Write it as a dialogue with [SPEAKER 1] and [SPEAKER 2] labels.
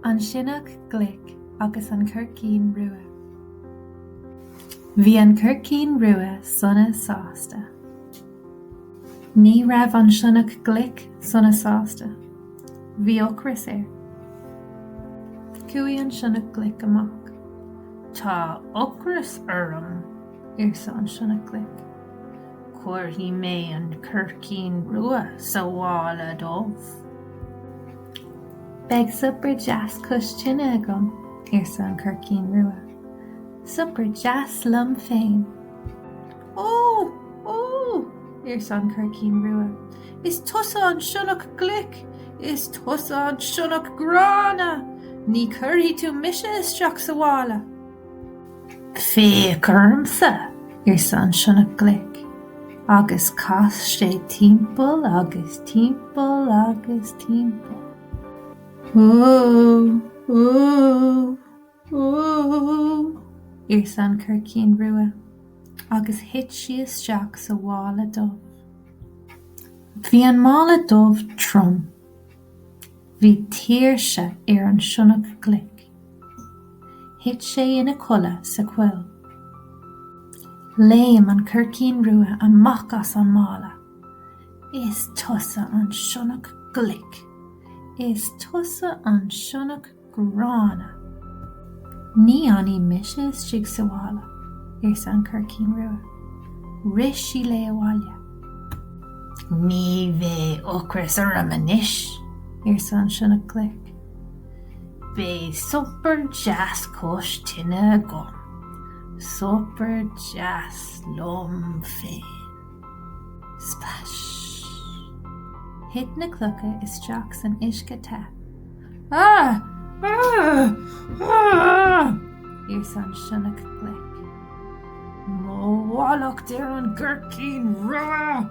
[SPEAKER 1] An Sionnach Glic agus an Coircín Rua. Bhí an Coircín Rua sona sásta. Ní raibh an Sionnach Glic sona sásta. Bhí ocras air. Chuaigh an Sionnach Glic amach.
[SPEAKER 2] Tá ocras orm,
[SPEAKER 1] arsa an Sionnach Glic.
[SPEAKER 2] Cuirfidh mé an Coircín Rua sa mhála dubh.
[SPEAKER 1] Beidh suipéar deas cois tine agam, arsa an Coircín Rua. Suipéar deas liom féin. Ó! Ó! arsa an Coircín Rua. Is tusa an sionnach glic! Is tusa an sionnach gránna! Ní chuirfidh tú mise isteach sa mhála!
[SPEAKER 2] Féach ormsa,
[SPEAKER 1] arsa an sionnach glic, agus chas sé timpeall agus timpeall agus timpeall. Ó! Ó! Ó! arsa an Coircín Rua, agus thit sí isteach sa mhála dubh. Bhí an mála dubh trom. Bhí tuirse ar an sionnach glic. Thit sé ina chodladh sa choill. Léim an Coircín Rua amach as an mála. Is tusa an sionnach glic! Is tusa an sionnach gránna! Ní fhanfaidh mise istigh sa mhála, arsa an Coircín Rua. Rith sí léi abhaile.
[SPEAKER 2] Ní bheidh ocras orm anois,
[SPEAKER 1] arsa an sionnach glic.
[SPEAKER 2] Beidh suipéar deas cois tine agam, suipéar deas liom féin.
[SPEAKER 1] Splash! Thit na clocha isteach san uisce te. Ah! Ah! Ah! arsa an sionnach glic.
[SPEAKER 2] Mo mhallacht ar an gCoircín Rua!